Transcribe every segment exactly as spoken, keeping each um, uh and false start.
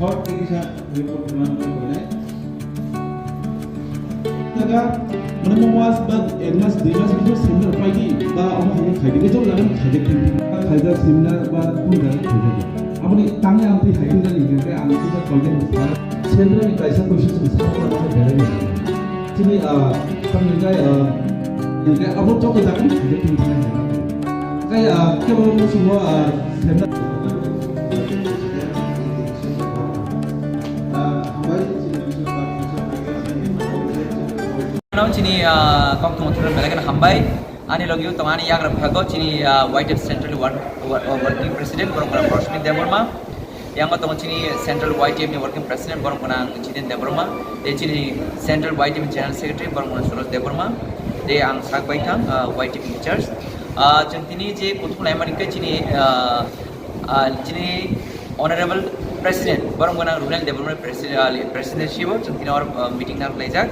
Hot tini sa report khna nang nai. Taga, mane mo mas ba ek mas dui mas bidor seminar pai di ba omo hai khai di jom lagan khai di khai di seminar ba kun da khai di. Aboni tangni ang twi hai di ni ke ang twi ba koi di. Seminar ni kaisa question sa sa ba berai ni. Chini, ah, tamni kai, ah, ni kai abo joto jaga ni khai di khai di. Kai, ah, kebo mo sumo, ah, seminar. Ano chini, ah, kok thung thung belai kheno hambai. Ani logi tong ani yagra phago chini, ah, Y T F Central Work-, Wo-, Working President borok kheno Rosmi Debbarma. Yango tongo chini Central Y T F ni Working President borok kheno Jiten Debbarma. De chini Central Y T F ni General Secretary borok kheno Suresh Debbarma. De ang sak bai thang, ah, Y T F in charge. Ah, chwng tini je kuthum lai mani khe chini, ah, Ah, chini Honorable President, borok gwnang Rural Development President, ah, President sibo chwng tini or, ah, meeting nang laijak.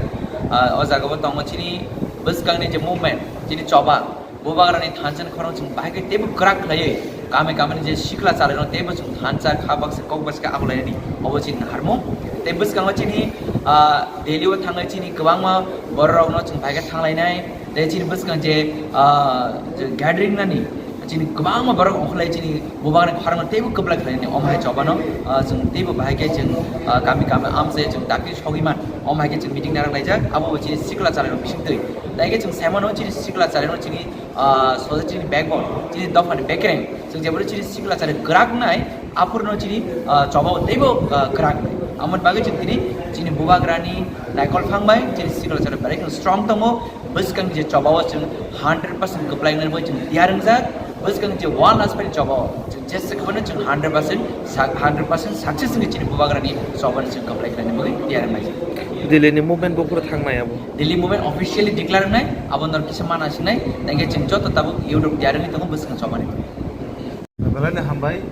Ah, o jaga bo tongo chini bwskangni je movement, chini choba, bubagrani thansa ni khorang chwng bahai khe teibo kwrak khlaiwi kami kami ni je sikla chalairok teibo chwng thansa kha baksa kok baksa khe ago lainani obo chini naharmung. Tei bwskango chini, ah, Delhi o thangnai chini kwbangma bororokno chwng bahai khe thanglainai. Tei chini bwskang je, ah, je gathering nani, chini kwbangma borok ongkholai chini bubagrani khorangno teibo kwplai khlainani omo hai chobano, ah, chwng teibo bahai khe chwng, ah, kami kami amchai chwng dakti sogwi man omo hai khe chwng meeting narak laijak abo bo chini sikla chalairok bisingtwi. Tai khe chwng saimano chini sikla chalairok chini, ah, society ni backbone, chini dophani bekereng. Chwng jeboro chini sikla chari kwrak nai, aphurno chini, ah, choba teibo, ah, kwrak nai. Amoni bagwi chwng tini chini bubagrani naikol phang bai chini sikla chari belai kheno strong tongo. Bwskang je choba o chwng hundred percent kwplai nai bai chwng tiyar wngjak. Bwskang je one last pai choba o chwng jesa kwbangno chwng hundred percent sa-, hundred percent success wngwi chini bubagrani choba no chwng kwplai khlaina bagwi tiyar wngjak. Delhi ni movement bo phuru thangnai abo. Delhi movement officially declare wngnai, abo nor kisa mana sinai, tei khe chwng joto tabuk youth rok tiyar wngwi tongo bwskang chobani. Belai no hambai,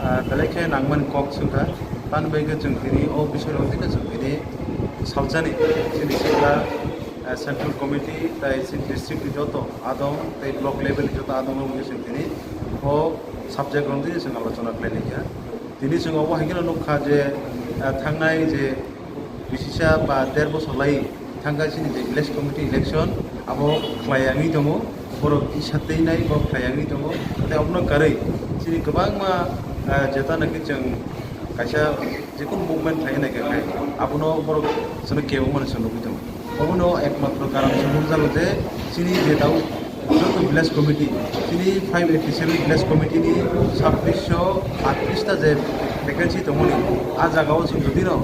ah, belai khe nangmani kok swngkha, tamo bai khe chwng tini o bising rok tini chwng tini salsani chini sikla, ah, central committee tai chini district ni joto adong tei block level ni joto adong rok chwng tini o subject rok tini chwng alochona khlai laikha. Tini chwng obo hai kheno nukha je, ah, thangnai je bisisa ba der bosor lai thangkha chini je village committee election abo khlai yangwi tongo, borok isa twi nai borok khlai yangwi tongo. Tei obono karwi chini kwbangma, ah, jeta naki chwng kaisa jekunu movement khlai nai kha khai abono borok chwngno kebo mani chwng nugwi tongo. Obono ekmatro karon se nukjago je chini je tau joto village committee, chini five eighty seven village committee ni sabbish sho attrish ta je vacancy tongmani, a jaga o chwng jodi no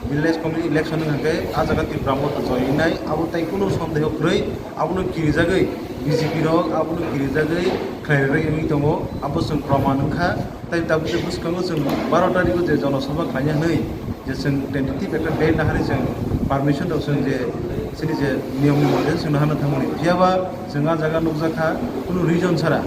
village committee election wngkha khe a jaga Tipra Motha joy wngnai, abo tai kunu sondeho kwrwi, abono kirijagwi B J P rok abono kirijagwi khlai rwgwi wngwi tongo, abo chwng proman wngkha. Tai tabuk je bwskango chwng baro tarikh o je jonosabha khlaina hwnwi je chwng tentative ekta date naharwi chwng permission rok chwng je chini je niyom ni mote chwng naharna thangmani. Phiya ba chwng ah jaga nukjakha kunu reason chara.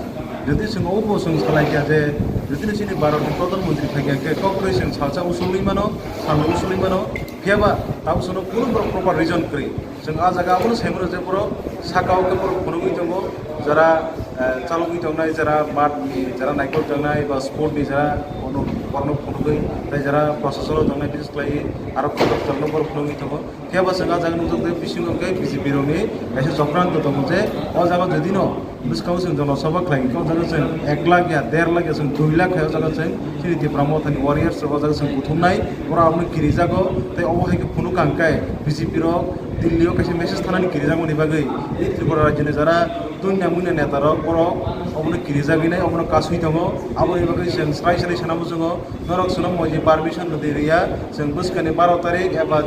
Jodi chwng obo chwng salai kha je jodi no chini Bharat ni Pradhan Mantri phai kha khe kok kwrwi chwng salsa usulwi mano, salno usulwi mano. Phiya ba tabuk chwngno kunu borok proper reason kwrwi. Chwng ah jaga abono sai mano je borok saka o khe borok phunugwi tongo, jara, eh, chalogwi tongnai, jara math ni, jara naikol tongnai ba sport ni jara bono, borokno phunugwi, tei jara proshasano tongnai, bises khlaiwi aro kotor kotorno borok phunugwi tongo. Phiya ba chwng ah jaga nukjakgo je bisingo hwnkhe B J P rokni kaisa chokranto tongo je o jaga jodi no bwskango chwng jonosabha khlai khe o jaga chwng ek lakh ya, der lakh ya, chwng dui lakh khai o jaga chwng chini Tipra Mothani warriors rok o jaga chwng kuthumnai, borok abono kirijago. Tei obo hai khe phunuk ang khe B J P rok Delhi o kaisa message thanani kirijakmani bagwi, tei Tripura rajyoni jara tunya munya neta rok borok obono kirijagwi nai, obono kasui tongo. Aboni bagwi chwng srai srai sana muchungo, norok chwngno moji permission rwdi rwya, chwng bwskani baro tarik eba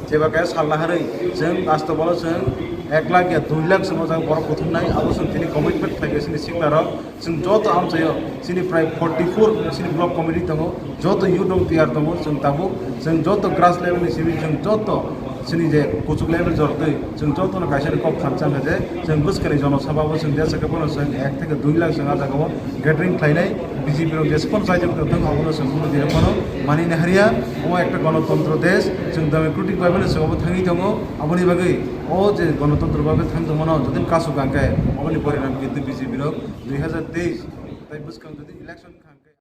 jeba kaya sal naharwi chwng astobalo chwng ek lakh ya dui lakh chwng o jaga borok kuthumnai, abo chwng tini commitment khlai kha chini sikla rok. Chwng joto amchaio chini prai forty four chini block committee tongo, joto youth rok tiyar tongo, chwng tabuk chwng joto grass level ni simi chwng joto chini je kuchuk level jortwi chwng jotono kaisa ni kok thansa hwnkha je chwng bwskani jonosabha bo chwng jesa khe bono chwng ek theke dui lakh chwng ah jaga o gathering khlainai. B J P rok jesa phano chaijak tongthung abono chwng bono tini phano manina hariya. Omo ekta gonotontro desh, chwng democratic bai phano chwng obo thangwi tongo. Aboni bagwi o je gonotontro bai thang tongmano jotoni kasuk ang khe oboni porinam kintu B J P rok dui hazar teis tai bwskang jodi election